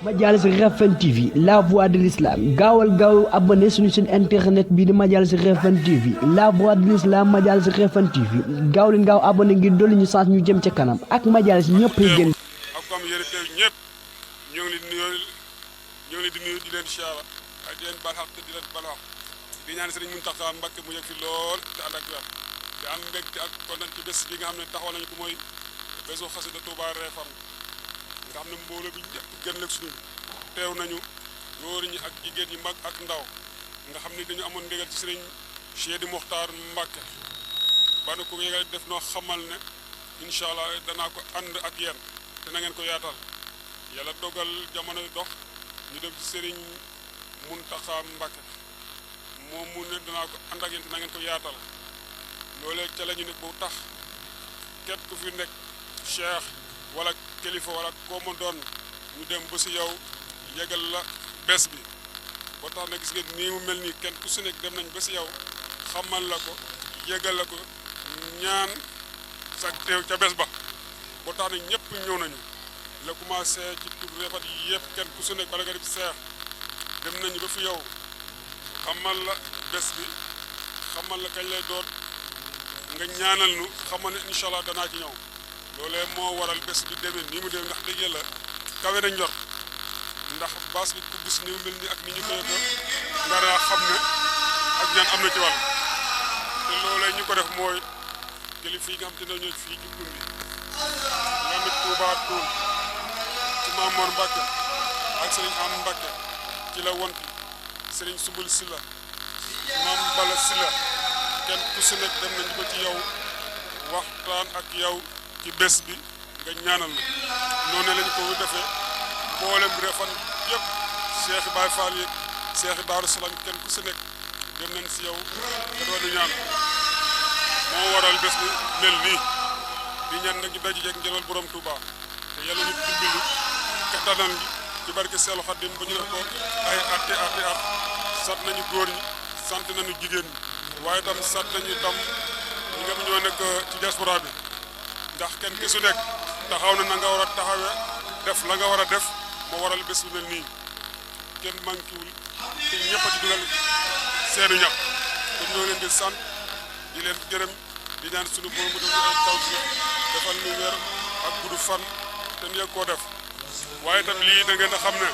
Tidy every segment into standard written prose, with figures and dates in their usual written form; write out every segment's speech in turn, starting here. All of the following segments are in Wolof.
Majalis Refane TV la voix de l'islam gaawal gaaw abonné suñu seen internet bi di Majalis Refane TV la voix de l'islam Majalis Refane TV gaaw leen gaaw abonné ngir dolli ñu chance ñu jëm ca kanam ak Majalis ñëpp gën ak comme yéen teew ñëpp ñoo ngi di nuyu di leen siyaara ak di leen baal xaq di leen baal xaq di ñaan Sëriñ Muntaxa Mbàkke mu yegg fi lool te ànd ak wér te am mbégte ak kontaan ci bés bi nga xam ne taxawal nañu ko mooy bésu xasida Touba Refane nga xam ne mbooloo bi ñëpp gën lekk suñu teew nañu góor ñi ak jigéen ñi mag ak ndaw nga xam ne dañu amoon ndigal ci Sëriñ Seydi Mokhtar Mbàkke ba na ko yégal def noo xamal ne incha allah danaa ko ànd ak yéen te na ngeen ko yaatal yàlla dogal jamono dox ñu dem ci Sëriñ Muntaxa Mbàkke moom mu ne danaa ko ànd ak yéen te na ngeen ko yaatal loolee ca la ñu ne bu tax képp ku fi nekk cheikh wala kilifa wala koo ma doon ñu dem ba si yow yegal la bés bi boo tax na gis ngeen nii mu mel nii kenn ku si nekk dem nañ ba si yow xamal la ko yegal la ko ñaan sa teew ca bés ba boo tax na ñëpp ñëw nañu la commencé ci tur Refane yi yëpp kenn ku si nekk wala nga def seex dem nañu ba fi yow xamal la bés bi xamal la kañ lay doon nga ñaanal nu xamal ne incha allah danaa ci ñëw loolee moo waral bés bi demee nii mu demee ndax dëgg yàlla kawe na njort ndax baas bi ku gis ni mu mel nii ak ni ñu koy doon nga daa xam ne ak ñaan am na ci wàll te loolee ñu ko def mooy kilifa yi nga xam te ne ñoo fii ci dund bi nga mit Touba Toul ci Mamour Mbacke ak Serigne Am Mbacke ci la wonti Serigne Sumbul Silla Mam Bala Silla kenn ku si nekk dem nañu ko ci yow waxtaan ak yow ci bés bi nga ñaanal na noonu lañu ko defee mboolem Refane yëpp Cheikh Baye Fall yi Cheikh Daaru Salaam kenn ku si nekk dem nañ si yow nga doon ñaan moo waral bés bi mel nii di ñaan nag ñu daje jeeg njëlal borom Touba te yàlla ñu dimbali kattanal gi ci barke Seelu Xaadim ba ñu def ko ay ati at sant nañu góor ñi sant nañu jigéen ñi waaye itam sant nañu itam ñi nga ñoo nekk ci diaspora bi ndax kenn ki su nekk taxaw na nga war a taxawee def la nga war a def moo waral bés bu mel nii kenn manquéwul te ñëpp a ci dugal seenu ñax kon ñoo leen di sant di leen gërëm di ñaan suñu borom mu def ay taw si defal ñu wér ak gudd fan te ñu yegg koo def waaye itam lii da ngeen a xam ne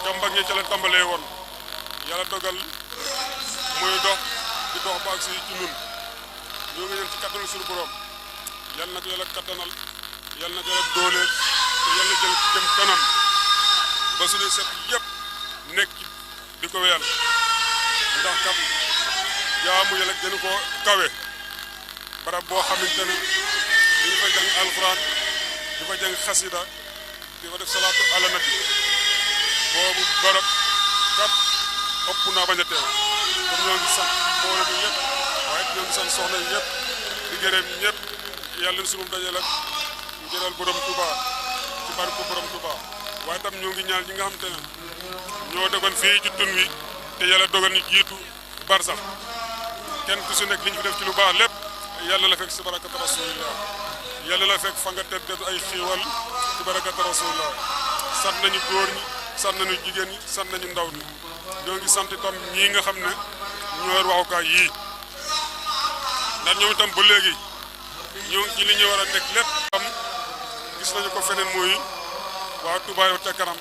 jàmbag ñi ca la tàmbalee woon yàlla dogal muy dox di dox ba ak si ci ñun ñoo ngi leen ci kattanal suñu borom yal na ko yàlla kattanal yal na ko yàlla dooleel te yàlla jël jëm kanam ba suñuy set yëpp nekk di ko wéyal ndax kat jaamu yàlla gënu ko kawe barab boo xamante ne dañu fa jàng alxuraan di fa jàng xasida di fa def salaatu ala nabi boobu barab kat ëpp naa bañ a teew kon ñoo ngi sant mbooloo bi yëpp waaye ñoo ngi sant soxna yi yëpp di gërëm ñëpp yàlla na sunu dajeel ak njëral borom Touba ci barke borom Touba waaye tam ñoo ngi ñaan ñi nga xam te ne ñoo dogoon fii ci tun wi te yàlla dogal ñu jiitu bar sax kenn ku su nekk li ñu fi def ci lu baax lépp yàlla la fekk si barakata rasulillah yàlla la fekk fa nga tedd ay xiiwal ci barakata rasulillah sant nañu góor ñi sant nañu jigéen ñi sant nañu ndaw ñi ñoo ngi sant itam ñii nga xam ne ñoo yor waxukaay yii ndax ñoom itam ba léegi ñoo ngi ci li ñu war a teg lépp am gis nañu ko feneen muy waa Touba yow ca kanam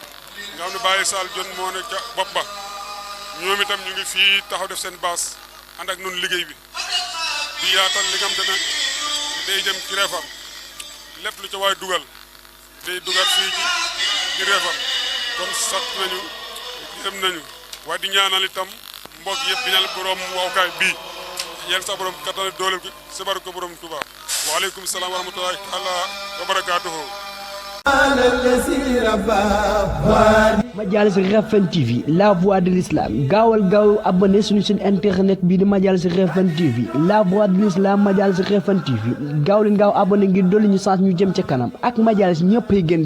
nga xam ne Baye Sall Jon moo ne ca bopp ba ñoom itam ñu ngi fii taxaw def seen baas ànd ak noonu liggéey bi di yaatal li nga xam te ne day jëm ci Refane lépp lu ca waay dugal day dugal fii ci Refane kon sant nañu gërëm nañu waaye di ñaanal itam mbokk yëpp di ñaanal borom waxukaay bii yéen sa borom kattan doole bi sabar ko borom Touba waaleykum salaam wa rahmatullahi taala wa barakaatuhu Majalis Refane TV la voix de l'islam gaawal gaaw abonné suñu seen internet bi di Majalis Refane TV la voix de l'islam Majalis Refane TV gaaw leen gaaw abonné ngir dolli ñu chance ñu jëm ca kanam ak Majalis ñëpp ay gën